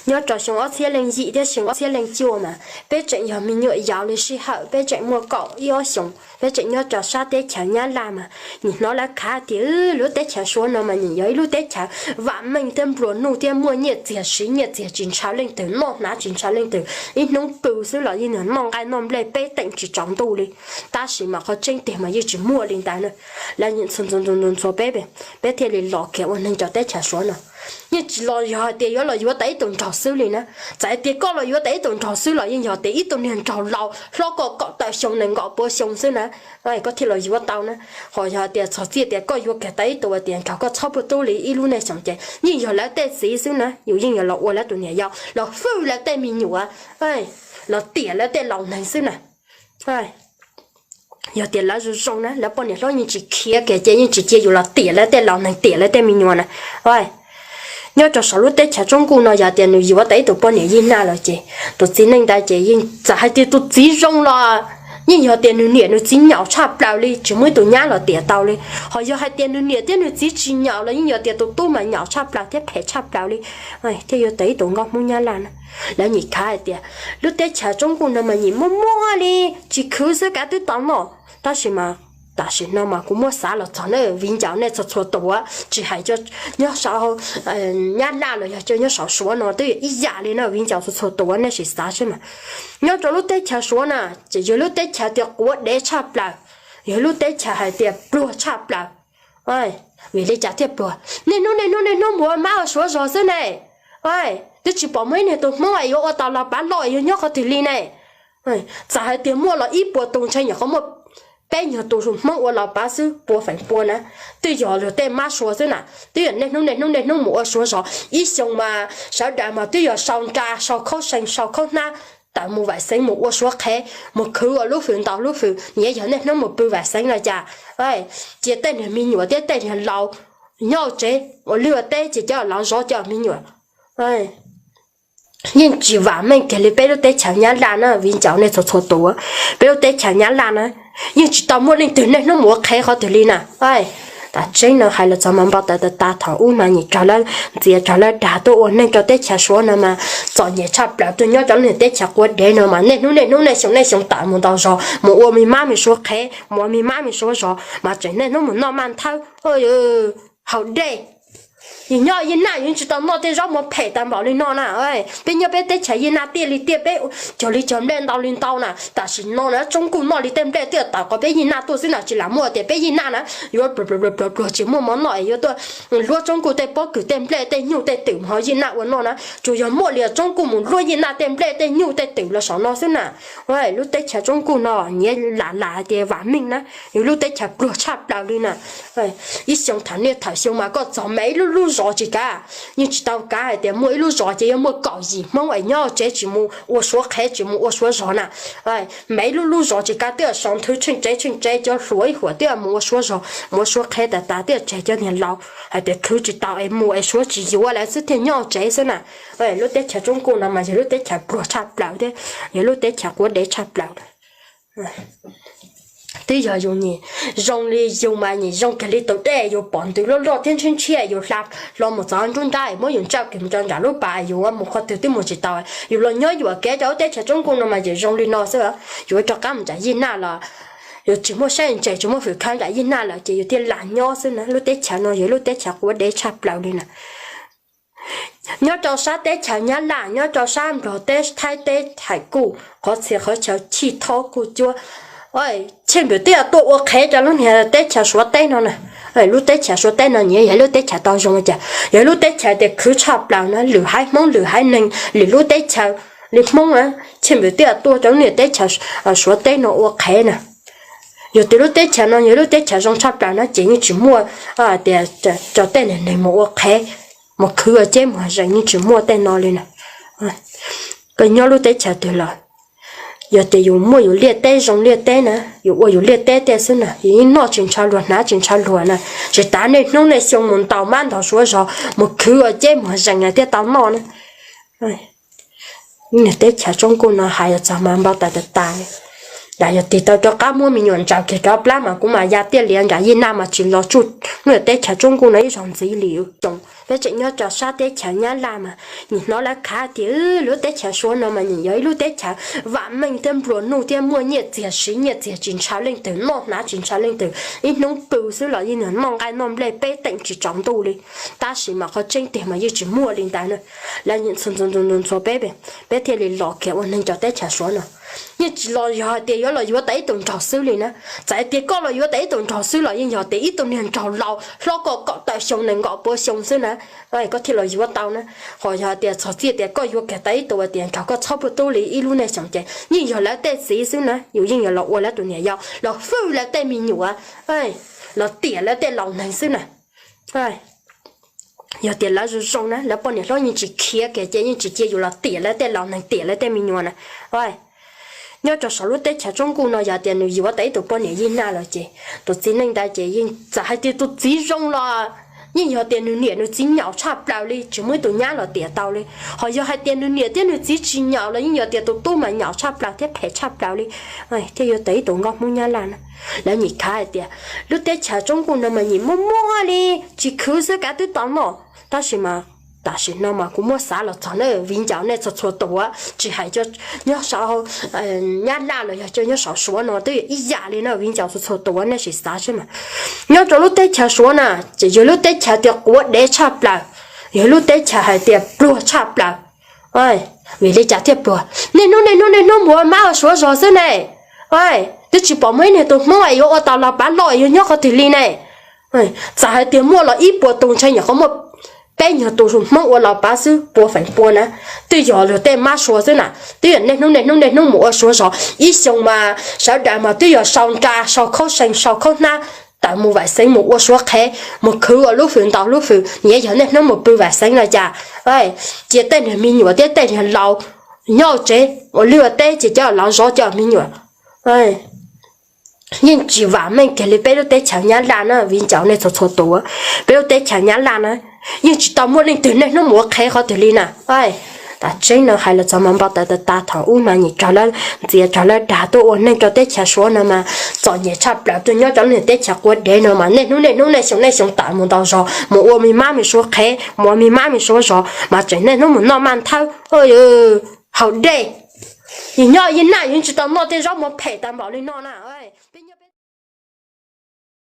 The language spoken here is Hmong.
Nyob rau xyoo ob txhiab leej yim thiab xyoo ob txhiab leej cuaj mas peb tseem yog me nyuam yaus li sij hawm, peb tseem muaj kaum ib ob xyoos, peb tseem nyob rau sab teb chaws Nyab Laj mas nim hnov lawv khav tias lub teb chaws Suav no mas nim yog ib lub teb chaws vam meej thiab nplua nuj thiab muaj nyiaj txiag siv nyiaj txiag tsis ntshaw leej twg, noj hnav tsis ntshaw leej twg, ib hnub pw xwb los yeej noj nqaij noj nplej peb teem tsis tsaus ntuj li. Tab sis mas qhov tseeb tiag mas yeej tsis muaj li ntawd na. Lawv ntxhua ntxhua peb, peb thiaj li los kiag ua neeg rau teb chaws Suav no. Yeej tsis los yog hais tias yuav los yuav tau ib tug nraug xwb li na. Txawm hais tias koj los yuav tau ib tug nraug xwb los yeej yog tias ib tug niag nraug laus hlob koj kaum tawm xyoo nees nkaum pua xyoo xwb na, koj thiaj los yuav tau na. Ho yog hais tias txog txij tias koj yuav kiag tau ib tug uas tias nrog koj txhob puag tub li ib lub neej xyoo ces yeej yog lawv tej txiv xwb na, yus yeej yuav los ua lawv tus niam yau, los hwj lawv tej me nyuam, los tiam lawv tej laus neeg xwb na. Yog tias lawv zoo zoo na, lawv poj niam hlob yeej tsis khiav kiag ces yeej tsis cia yus los tiam lawv tej laus neeg, tiam lawv tej me nyuam na. Nyob rau saum lub teb chaws Tsoob Kuj no yog tias nws yuav tau ib tug poj niam Yij Naj lawm ces tus txiv neej ntawd ces yeej txawm hais tias tus txiv zoo los yeej yog tias nws niam nws txiv nyaum tshaj plaws li, tsis muaj ib tug nyab los tiam tau li. Ho yog hais tias nws niam thiab nws txiv tsis nyaum los yeej yog tias tus tub mas nyaum tshaj plaws thiab phem tshaj plaws li, thiaj yuav tau ib tug nkauj Hmoob Nyab Laj na. Lawv nim khav hais tias lub teb chaws Tsoob Kuj no mas nim muaj muaj li, tsis khwv xwb kav twb tau noj. Tab sis mas tam sim no mas kuv muab xav los txog nej viv ncaus nej txhua txhua tus, tsis hais nyob saum Nyab Laj los yog nyob saum Suav no twb yog ib yam li na, viv ncaus txhua txhua tus nej sim xav seb mas. Nyob rau lub teb chaws Suav na, ces yog lub teb chaws tias quav dev tshaj plaws, yog lub teb chaws hais tias pluag tshaj plaws. Vim li cas thiaj pluag? Niaj hnub niaj hnub niaj hnub mus ua mab ua suav zog xwb ne. Twb tsis pom muaj ib niag tus Hmoob es yuav ua tau los pav loj es yuav nyob qhov twg li ne. Txawm hais tias muaj los ib puas tus ntshe nyuam qhuav muaj peb nyuag tus Hmoob ua los pav xwb, pua feem pua na, twb yog luag tej mab suav xwb na. Twb yog niaj hnub niaj hnub niaj hnub mus ua suav zog, ib xyoo mas sawv daws mas twb yog sau nra sau khaub seev sau khaub hnab tawm mus Vam Xeev mus ua suav qhev, mus khwv ua lub hws ntau lub hws, nyiav yog niaj hnub mus pw Vam Xeev no cas. Cia tej niag me nyuam thiab tej niag laus nyob tsev ua liaj ua teb ces cov laus zov cov me nyuam. Yeej tsis vam meej kiag li peb lub teb chaws Nyab Laj na, viv ncaus nej txhua txhua tus. Peb lub teb chaws Nyab Laj na, yeej tsis tau muaj leej twg niaj hnub mus ua qhev qhov twg li na. Tam tseeb no hais los txog mas npau taws tas tas thaum ub mas nim raug lawv ntxias raug lawv dag tuaj ua neeg rau teb chaws Suav no mas txom nyem tshaj plaws, tuaj nyob rau lub niag teb chaws quav dev no mas niaj hnub niaj hnub niaj xyoo niaj xyoo tawm mus ntau zog mus ua me mab me suav qhev, mus ua me mab me suav zog mas tseem niaj hnub mus noj maj thawb, haus dej. Yus nyob Yij Naj yus tsis tau noj tej zaub mov phem tag npaum li no na. Peb nyob peb teb chaws Yij Naj tiaj li tiaj, peb cog li cog nplej ntau li ntau na. Tam sim no na Tsoob Kuj noj li tej nplej twb tawm qhov peb Yij Naj tuaj xwb na, tsis lam muaj tias peb Yij Naj na yuav pluag pluag tsis muaj mov noj es yuav tuaj luab Tsoob Kuj tej pob kws tej nplej tej nyuj tej twm mus hauv Yij Naj ua noj na. Tsuas yog muaj li Tsoob Kuj mus luab Yij Naj tej nplej tej nyuj tej twm los saum no xwb na. Lub teb chaws Tsoob Kuj no nyiav lam lam tias vam meej na, yog lub teb chaws pluag tshaj plaws li na. Ib xyoo thaum niaj thaum xyoo mas koj txog me ib lub lub zos tsis kav, yeej tsis tau kav hais tias muaj ib lub zos ces yuav muaj kaum yim Hmoob es nyob tsev tsis mus ua suav qhev tsis mus ua suav zog na. Me ib lub lub zos tsis kav twb sau nthwv tsheej tsev tsheej tsev, cov hluas ib huam twb mus ua suav zog mus ua suav qhev tas tas twb tseg cov niag laus hais tias khwv tsis tau es mus es suav tsis yuav lawv xwb thiaj nyob tsev xwb na. Lub teb chaws Tsoob Kuj no mas yog lub teb chaws pluag tshaj plaws thiab yog lub teb chaws quav dev tshaj plaws. Twb yog yus nim zoo li yus mas nim zoo kiag li tus dej, yus pom ntws loj loj thiab ntshiab ntshiab, yus hla hlo mus txog nruab nrab es muab yus ntsaj kiag mus rau nram lub pas, yus mus qhov twg twb mus tsis tau. Yus los nyob yuam kev rau lub teb chaws Tsoob Kuj no mas yus zoo li no xwb, yus rov qab mus nram Yij Naj los yus tsis muaj sab ntses tsis muaj hwm khawv nram Yij Naj lawm ces yus thiaj lam nyob xwb na. Lub teb chaws no yog lub teb chaws quav dev tshaj plaws li na. Nyob rau sab teb chaws Nyab Laj, nyob rau sab Nplog teb, Thaib teb, Thaim Kuj, qhov txhia qhov chaw Chij Thob Kuj Cuab, Chij Npam twb tuaj ua qhev rau lub niag teb chaws Suav teb no na. Lub teb chaws Suav teb no nyiav yog lub teb chaws tau zoo cas, yog lub teb chaws tias khwv tshaj plaws na, lwm haiv Hmoob lwm haiv neeg lwm lub teb chaws li Hmoob na, Chij Npam twb tuaj rau lub niag teb chaws Suav teb no ua qhev na. Yog tias lub teb chaws no yog lub teb chaws zoo tshaj plaws no ces yeej tsis muaj tias rau tej niag neeg mus ua qhev, mus khwv ua ceb mus zees, yeej tsis muaj tej no li na. Koj nyob lub teb chaws twg los yog tias yus muaj yus liaj teb zoo liaj teb na, yus ua yus liaj teb tej xwb na, yus yeej noj tsis ntshaw luag hnav tsis ntshaw luag na. Tsis tas niaj hnub niaj xyoo mus ntaus mab ntaus suav zog, mus khwv ua ceb mus zees thiaj tau noj na. Niag teb chaws Tsoob Kuj no hais los txog mas npau taws tas tas li. Yog tig tau rov qab muab me nyuam ntsaws kiag rov plab mas kuv mas ya tiaj liav nram Yij Naj mas tsis los tsuj lub teb chaws Tsoob Nkuj no ib zaug ntxiv li. Peb tseem nyob rau sab teb chaws Nyab Laj mas nim hnov lawv khav tias lub teb chaws Suav no mas nim yog ib lub teb chaws vam meej thiab nplua nuj thiab muaj nyiaj txiag siv nyiaj txiag tsis ntshaw leej twg, noj hnav tsis ntshaw leej twg, ib hnub pw xwb los yeej yog noj nqaij noj nplej peb teem tsis tsaus ntuj li. Tab sis mas qhov tseeb tiag mas yeej tsis muaj li ntawd na. Lawv ntxhua ntxhua peb, peb thiaj li los kiag ua neeg cov teb chaws Suav no. Yeej tsis los yog hais tias yuav los yuav tau ib tug nraug xwb li na. Txawm hais tias koj los yuav tau ib tug nraug xwb los yeej yog tias ib tug niag nraug laus hlob koj kaum tawm xyoo nees nkaum pua xyoo xwb na, koj thiaj los yuav tau na. Ho yog hais tias txog txij tias koj yuav kiag tau ib tug tias nraug koj txhob puj tub li ib lub neej xyoo ces yeej yog lawv tej txiv xwb na, yus yeej yog los ua lawv tus niam yau, los hwj lawv tej me nyuam, los tiam lawv tej laus neeg xwb na. Yog tias lawv zoo zoo na, lawv poj niam hlob yeej tsis khiav kiag ces yeej tsis cia yus los tiam lawv tej laus neeg tiam lawv tej me nyuam na. Nyob rau saum lub teb chaws Tsoob Nkuj no yog tias nws yuav tau ib tug poj niam Yij Naj lawm ces tus txiv neej ntawd ces yeej txawm hais tias tus txiv zoo los yeej yog tias nws niam nws txiv nyaum tshaj plaws li, tsis muaj ib tug nyab los tiam tau li. Ho yog hais tias nws niam thiab nws txiv tsis nyaum los yeej yog tias tus tub mas nyaum tshaj plaws thiab phem tshaj plaws li, thiaj yuav tau ib tug nkauj Hmoob Nyab Laj na. Lawv nim khav hais tias lub teb chaws Tsoob Nkuj no mas nim muaj muaj li, tsis khwv xwb kav twb tau noj. Tab sis mas tam sim no mas kuv muab xav los txog na viv ncaus nej txhua txhua tus, tsis hais nyob saum Nyab Laj los yog cov nyob saum Suav no twb yog ib yam li na viv ncaus txhua txhua tus, nej sim xav seb mas. Nyob rau lub teb chaws Suav na, ces yog lub teb chaws tias quav dev tshaj plaws, yog lub teb chaws hais tias pluag tshaj plaws. Vim li cas thiaj pluag? Niaj hnub niaj hnub niaj hnub mus ua mab ua suav zog xwb ne. Twb tsis pom muaj ib niag tus Hmoob es yuav ua tau los pav loj yuav nyob qhov twg li ne. Txawm hais tias muaj los ib puas tus ntshe nyuam qhuav muaj peb nyuag tus Hmoob ua los pav xwb, pua feem pua na, twb yog luag tej mab suav xwb na. Twb yog niaj hnub niaj hnub niaj hnub mus ua suav zog, ib xyoo mas sawv daws mas twb yog sau nra sau khaub seev sau khaub hnab tawm mus Vam Xeev mus ua suav qhev mus khwv ua lub hws ntau lub hws, nyias yog niaj hnub mus pw Vam Xeev no cas. Cia tej niag me nyuam thiab tej niag laus nyob tsev ua liaj ua teb ces cov laus zov cov me nyuam. Yeej tsis vam meej kiag li peb lub teb chaws Nyab Laj na viv ncaus nej txhua txhua tus. Peb lub teb chaws Nyab Laj na yeej tsis tau muaj leej twg niaj hnub mus ua qhev qhov twg li na. Tam tseeb no hais los txog mas npau taws tas tas thaum ub mas nim raug lawv ntxias raug lawv dag tuaj ua neeg rau teb chaws Suav no mas txom nyem tshaj plaws, tuaj nyob rau lub niag teb chaws quav dev no mas niaj hnub niaj hnub niaj xyoo niaj xyoo tawm mus ntau zog mus ua me mab me suav qhev mus ua me mab me suav zog mas tseem niaj hnub mus noj maj nthawb haus dej. Yus nyob Yij Naj yus tsis tau noj tej zaub mov phem tag npaum li no na.